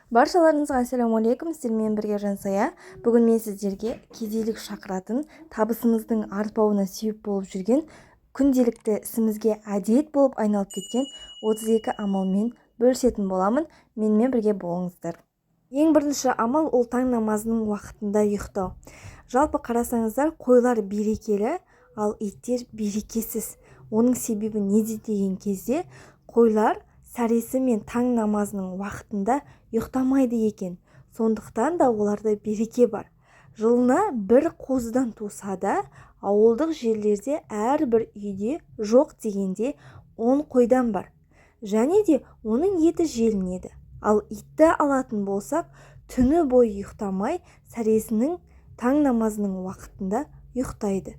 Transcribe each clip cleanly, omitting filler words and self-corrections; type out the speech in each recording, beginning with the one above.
Баршаларыңызға ассалаумағалейкум! Сіздермен бірге Жансая. Бүгін мен сіздерге кедейлік шақыратын, табысымыздың артпауына себеп болып жүрген, күнделікті ісімізге әдет болып айналып кеткен 32 амалмен бөлісетін боламын. Менімен бірге болыңыздар. Ең бірінші амал – ол таң намазының уақытында ұйықтау. Жалпы қарасаңыздар, қойлар берекелі, ал иттер берекесіз. Оның себебі неде деген кезде, қойлар сәресі мен таң намазының уақытында ұйықтамайды екен. Сондықтан да оларда береке бар. Жылына бір қозыдан туса да, ауылдық жерлерде әрбір үйде жоқ дегенде 10 қойдан бар және де оның еті желінеді. Ал итті алатын болсақ, түні бойы ұйықтамай, сәресінің, таң намазының уақытында ұйықтайды.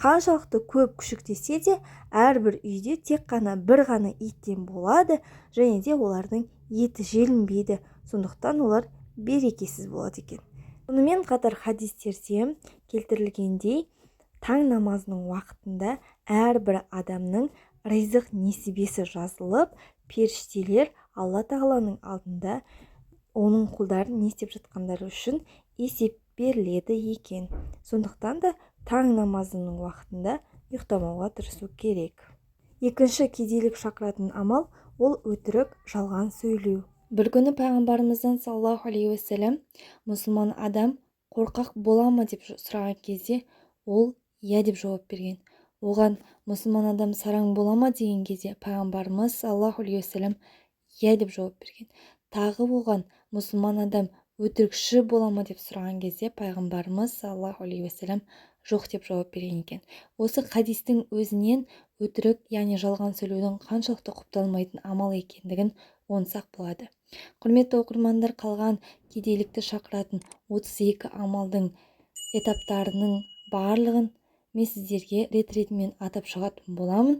Қаншалықты көп күшіктесе де, әрбір үйде тек қана бір ғана иттен болады және де олардың еті желінбейді. Сондықтан олар берекесіз болады екен. Сонымен қатар хадистерде келтірілгендей, таң намазының уақытында әрбір адамның ризық несібесі жазылып, періштелер Алла Тағаланың алдында оның құлдары не істеп жатқандары үшін есеп беріледі екен. Сондықтан да таң намазының уақытында ұйықтамауға тырысу керек. Екінші кедейлік шақыратын амал – ол өтірік, жалған сөйлеу. Бір күні пайғамбарымыздан, саллаллаху алейхи уассалам, мұсылман адам қорқақ бола ма деп сұраған кезде, ол «иә» деп жауап берген. Оған мұсылман адам сараң бола ма деген кезде, пайғамбарымыз, саллаллаху алейхи уассалам, «иә» деп жауап берген. Тағы оған мұсылман адам өтірікші бола ма деп сұраған кезде, пайғамбарымыз, саллаллаху алейхи уассалам, жоқ деп жауап берген екен. Осы хадистің өзінен өтірік, яғни жалған сөйлеудің қаншалықты құпталмайтын амал екендігін ұғынсақ болады. Құрметті оқырмандар, қалған кедейлікті шақыратын 32 амалдың этаптарының барлығын мен сіздерге рет-ретімен атап шығатын боламын,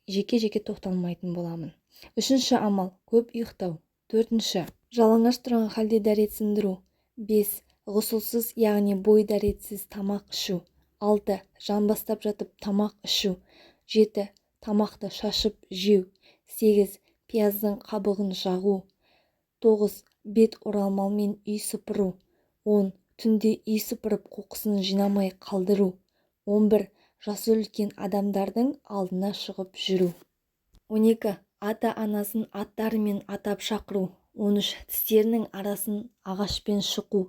жеке-жеке тоқталмайтын боламын. Үшінші амал – көп ұйықтау. Төртінші – жалаңаш тұрған халде дәрет сындыру. Бес – ғұсылсыз, яғни бой дәретсіз тамақ ішу. Алты – жамбастап жатып тамақ ішу. Жеті – тамақты шашып жеу. Сегіз – пияздың қабығын жағу. Тоғыз – бет орамалмен үй сыпыру. 10 – түнде үй сыпырып, қоқысын жинамай қалдыру. 11 – жасы үлкен адамдардың алдына шығып жүру. 12 – ата-анасын аттарымен атап шақыру. 13 – тістерінің арасын ағашпен шұқу.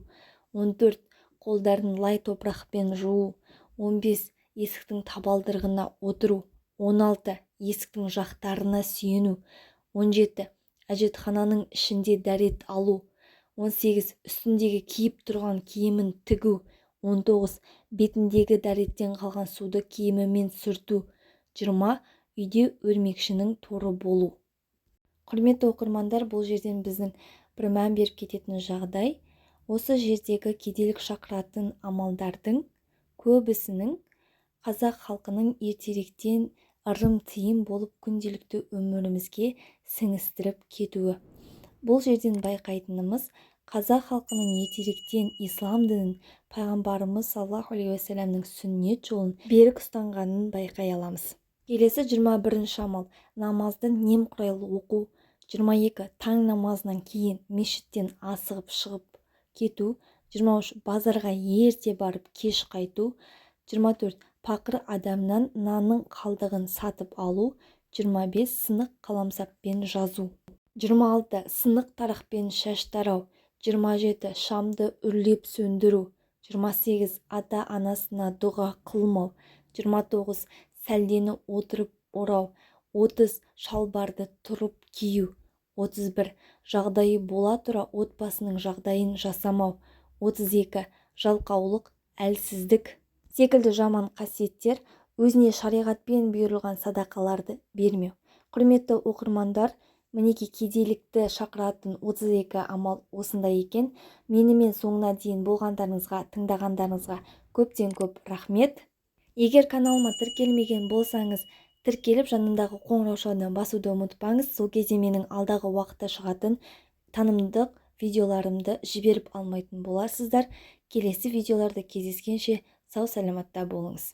14 – қолдарын лай топырақпен жуу. 15 – есіктің табалдырығына отыру. 16 – есіктің жақтарына сүйену. 17 – әжетхананың ішінде дәрет алу. 18 – үстіндегі киіп тұрған киімін тігу. 19 – бетіндегі дәреттен қалған суды киімімен сүрту. 20 – үйде өрмекшінің торы болу. Құрметті оқырмандар, бұл жерден біздің бір мән беріп кететін жағдай – осы жердегі кедейлік шақыратын амалдардың көбісінің қазақ халқының ертеректен ырым-тыйым болып, күнделікті өмірімізге сіңістіріп кетуі. Бұл жерден байқайтынымыз – қазақ халқының ертеректен ислам дінін, пайғамбарымыз, саллаллаху алейхи уассаламның сүннет жолын берік ұстанғанын байқай аламыз. Келесі 21-амал – намазды немқұрайлы оқу. 22 – таң намазынан кейін мешіттен асығып шығып кету. 23 – базарға ерте барып, кеш қайту. 24 – пақыр адамнан нанның қалдығын сатып алу. 25 – сынық қаламсаппен жазу. 26 – сынық тарақпен шаш тарау. 27 – шамды үрлеп сөндіру. 28 – ата-анасына дұға қылмау. 29 – сәлдені отырып орау. 30 – шалбарды тұрып кию. 31 – жағдайы бола тұра отбасының жағдайын жасамау. 32 – жалқаулық, әлсіздік секілді жаман қасиеттер, өзіне шариғатпен бұйырылған садақаларды бермеу. Құрметті оқырмандар, мінекей, кедейлікті шақыратын 32 амал осындай екен. Менімен соңына дейін болғандарыңызға, тыңдағандарыңызға көптен көп рахмет. Егер каналыма тіркелмеген болсаңыз, тіркеліп, жанындағы қоңыраушаны басуды ұмытпаңыз. Сол кезде менің алдағы уақытта шығатын танымдық видеоларымды жіберіп алмайтын боласыздар. Келесі видеоларда кездескенше, сау саламатта болыңыз.